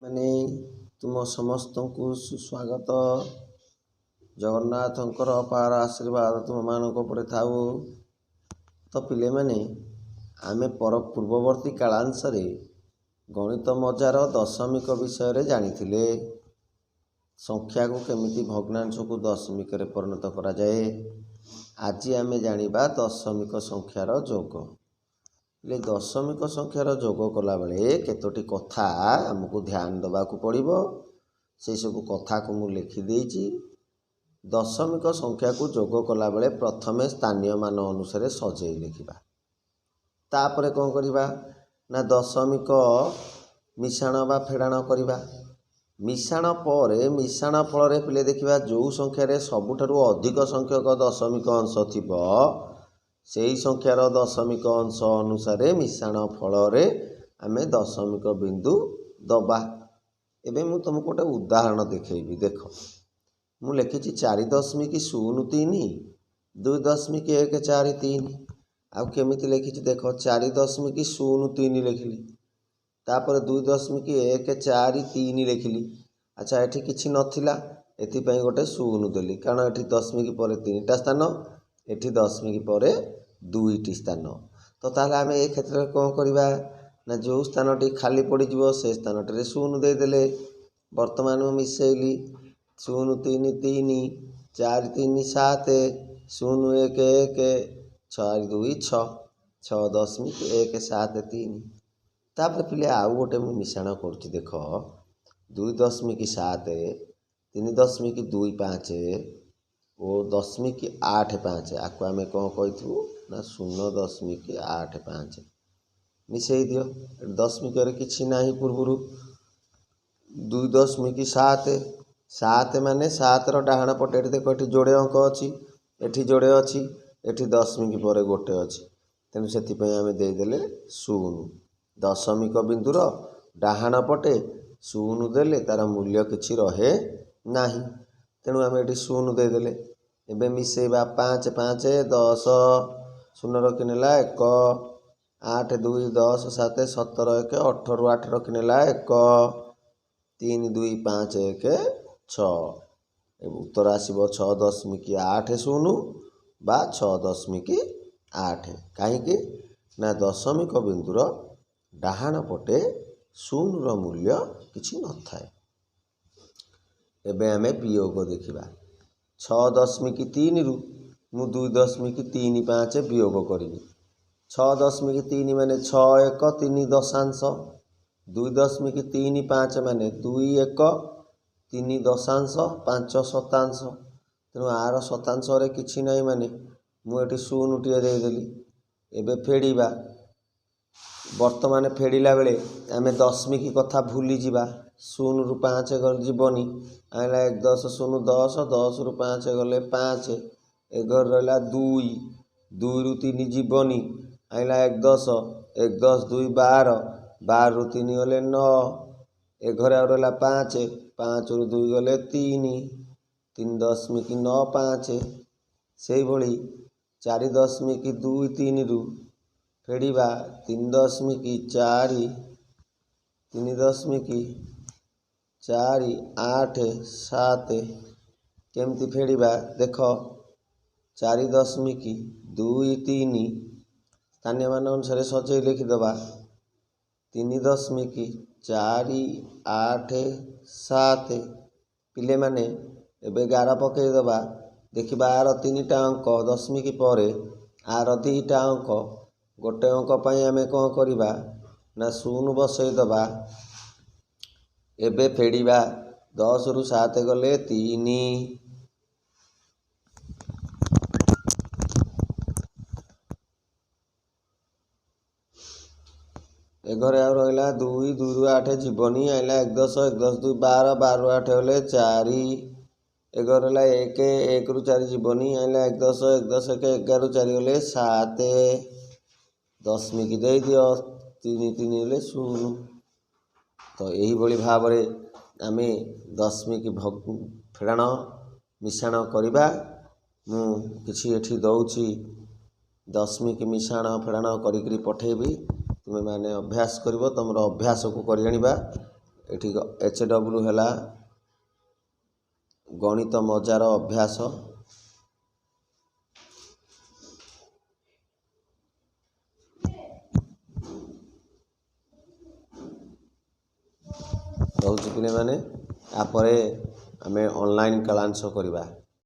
ମାନେ ତୁମ ସମସ୍ତଙ୍କୁ ସୁସ୍ୱାଗତ। ଜଗନ୍ନାଥଙ୍କର ଅପାର ଆଶୀର୍ବାଦ ତୁମମାନଙ୍କ ଉପରେ ଥାଉ। ତ ପିଲାମାନେ, ଆମେ ପର ପୂର୍ବବର୍ତ୍ତୀ କାଳାଂଶରେ ଗଣିତ ମଜାର ଦଶମିକ ବିଷୟରେ ଜାଣିଥିଲେ, ସଂଖ୍ୟାକୁ କେମିତି ଭଗ୍ନାଂଶକୁ ଦଶମିକରେ ପରିଣତ କରାଯାଏ। ଆଜି ଆମେ ଜାଣିବା ଦଶମିକ ସଂଖ୍ୟାର ଯୋଗ। ହେଲେ ଦଶମିକ ସଂଖ୍ୟାର ଯୋଗ କଲାବେଳେ କେତୋଟି କଥା ଆମକୁ ଧ୍ୟାନ ଦେବାକୁ ପଡ଼ିବ, ସେସବୁ କଥାକୁ ମୁଁ ଲେଖିଦେଇଛି। ଦଶମିକ ସଂଖ୍ୟାକୁ ଯୋଗ କଲାବେଳେ ପ୍ରଥମେ ସ୍ଥାନୀୟ ମାନ ଅନୁସାରେ ସଜେଇ ଲେଖିବା। ତାପରେ କ'ଣ କରିବା ନା ଦଶମିକ ମିଶାଣ ବା ଫେଡ଼ାଣ କରିବା। ମିଶାଣ ପରେ ମିଶାଣ ଫଳରେ ପିଲେ ଦେଖିବା, ଯେଉଁ ସଂଖ୍ୟାରେ ସବୁଠାରୁ ଅଧିକ ସଂଖ୍ୟକ ଦଶମିକ ଅଂଶ ଥିବ, ସେଇ ସଂଖ୍ୟାର ଦଶମିକ ଅଂଶ ଅନୁସାରେ ମିଶାଣ ଫଳରେ ଆମେ ଦଶମିକ ବିନ୍ଦୁ ଦେବା। ଏବେ ମୁଁ ତୁମକୁ ଗୋଟେ ଉଦାହରଣ ଦେଖେଇବି। ଦେଖ, ମୁଁ ଲେଖିଛି 4.03, 2.143। ଆଉ କେମିତି ଲେଖିଛି ଦେଖ, 4.03 ଲେଖିଲି, ତାପରେ 2.143 ଲେଖିଲି। ଆଚ୍ଛା, ଏଠି କିଛି ନଥିଲା, ଏଥିପାଇଁ ଗୋଟେ ଶୂନ ଦେଲି, କାରଣ ଏଠି ଦଶମିକ ପରେ 3ଟା ସ୍ଥାନ, ଏଠି ଦଶମିକ ପରେ 2ଟି ସ୍ଥାନ। ତ ତାହେଲେ ଆମେ ଏ କ୍ଷେତ୍ରରେ କ'ଣ କରିବା ନା ଯେଉଁ ସ୍ଥାନଟି ଖାଲି ପଡ଼ିଯିବ ସେ ସ୍ଥାନଟିରେ ଶୂନ ଦେଇଦେଲେ। ବର୍ତ୍ତମାନ ମୁଁ ମିଶାଇଲି, 0 3 3, 4 3 7, 0 1 1, 4 2 6, 6.173। ତାପରେ ପିଲେ ଆଉ ଗୋଟେ ମୁଁ ମିଶାଣ କରୁଛି। ଦେଖ, 2.7, 3.25 ଓ .85। ଆକୁ ଆମେ କ'ଣ କହିଥିବୁ ନା 0.85। ମିଶାଇ ଦିଅ। ଦଶମିକରେ କିଛି ନାହିଁ ପୂର୍ବରୁ। 2.7, 7 ମାନେ 7ର ଡାହାଣ ପଟେ ଏଠି ଦେଖ, ଏଠି ଯୋଡ଼େ ଅଙ୍କ ଅଛି, ଏଠି ଯୋଡ଼େ ଅଛି, ଏଠି ଦଶମିକ ପରେ ଗୋଟେ ଅଛି, ତେଣୁ ସେଥିପାଇଁ ଆମେ ଦେଇଦେଲେ ଶୂନ। ଦଶମିକ ବିନ୍ଦୁର ଡାହାଣ ପଟେ ଶୂନ ଦେଲେ ତା'ର ମୂଲ୍ୟ କିଛି ରହେ ନାହିଁ, ତେଣୁ ଆମେ ଏଠି ଶୂନ ଦେଇଦେଲେ। ଏବେ ମିଶାଇବା, 5 5 10, ଶୂନ ରଖିନେଲା 1, 8 2 10 7 17 1, 8ରୁ 8 ରଖିନେଲା 1, 3 2 5 1 6। ଉତ୍ତର ଆସିବ 6.80 ବା 6.8। କାହିଁକି ନା ଦଶମିକ ବିନ୍ଦୁର ଡାହାଣ ପଟେ ଶୂନର ମୂଲ୍ୟ କିଛି ନଥାଏ। ଏବେ ଆମେ ବିୟୋଗ ଦେଖିବା। 6.3ରୁ ମୁଁ 2.35 ବିୟୋଗ କରିବି। 6.3 ମାନେ 6 1 3 ଦଶାଂଶ, 2.35 ମାନେ 2 1 3 ଦଶାଂଶ 5 ଶତାଂଶ। ତେଣୁ ଆର ଶତାଂଶରେ କିଛି ନାହିଁ, ମାନେ ମୁଁ ଏଠି ଶୂନଟିଏ ଦେଇଦେଲି। ଏବେ ଫେଡ଼ିବା। ବର୍ତ୍ତମାନ ଫେଡ଼ିଲା ବେଳେ ଆମେ ଦଶମିକ କଥା ଭୁଲିଯିବା। 0ରୁ 5 ଗଲେ ଯିବନି, ଆଇଲା 1 10 0 10, 10ରୁ 5 ଗଲେ 5, ଏ ଘରେ ରହିଲା 2, 2ରୁ 3 ଯିବନି, ଆଇଲା 1 10, 1 10 2 12, 12ରୁ 3 ଗଲେ 9, ଏ ଘରେ ଆଉ ରହିଲା 5, 5ରୁ 2 ଗଲେ 3, 3.95। ସେଇଭଳି 4.23ରୁ ଫେଡ଼ିବା, 3.4, 3.487। କେମିତି ଫେଡ଼ିବା ଦେଖ, 4.23 ସ୍ଥାନୀୟ ମାନ ଅନୁସାରେ ସଜେଇ ଲେଖିଦେବା, 3.487। ପିଲେମାନେ ଏବେ ଗାର ପକାଇଦେବା। ଦେଖିବା, ଆର 3ଟା ଅଙ୍କ ଦଶମିକ ପରେ, ଆର 2ଟା ଅଙ୍କ। ଗୋଟେ ଅଙ୍କ ପାଇଁ ଆମେ କ'ଣ କରିବା ନା ଶୂନ ବସେଇଦେବା। ଏବେ ଫେଡ଼ିବା, 10ରୁ 7 ଗଲେ 3, ଏ ଘରେ ଆଉ ରହିଲା 2, 2ରୁ 8 ଯିବନି, ଆଇଲା 1 10, 1 10 2 12, 12ରୁ 8 ଗଲେ 4, ଏ ଘରେ ରହିଲା 1, 1ରୁ 4 ଯିବନି, ଆଇଲା 1 10, 1 10 1, 11ରୁ 4 ଗଲେ 7, ଦଶମିକ ଦେଇଦିଅ, 3 3 ହେଲେ 0। ତ ଏହିଭଳି ଭାବରେ ଆମେ ଦଶମିକ ଫେଡ଼ାଣ ମିଶାଣ କରିବା। ମୁଁ କିଛି ଏଠି ଦେଉଛି, ଦଶମିକ ମିଶାଣ ଫେଡ଼ାଣ କରିକିରି ପଠେଇବି, ତୁମେମାନେ ଅଭ୍ୟାସ କରିବ, ତୁମର ଅଭ୍ୟାସକୁ କରି ଆଣିବା। ଏଠି ଏଚ୍ ଡବ୍ଲୁ ହେଲା ଗଣିତ ମଜାର ଅଭ୍ୟାସ। ରହୁଛି ପିଲାମାନେ, ତାପରେ ଆମେ ଅନଲାଇନ୍ କାଳାଂଶ କରିବା।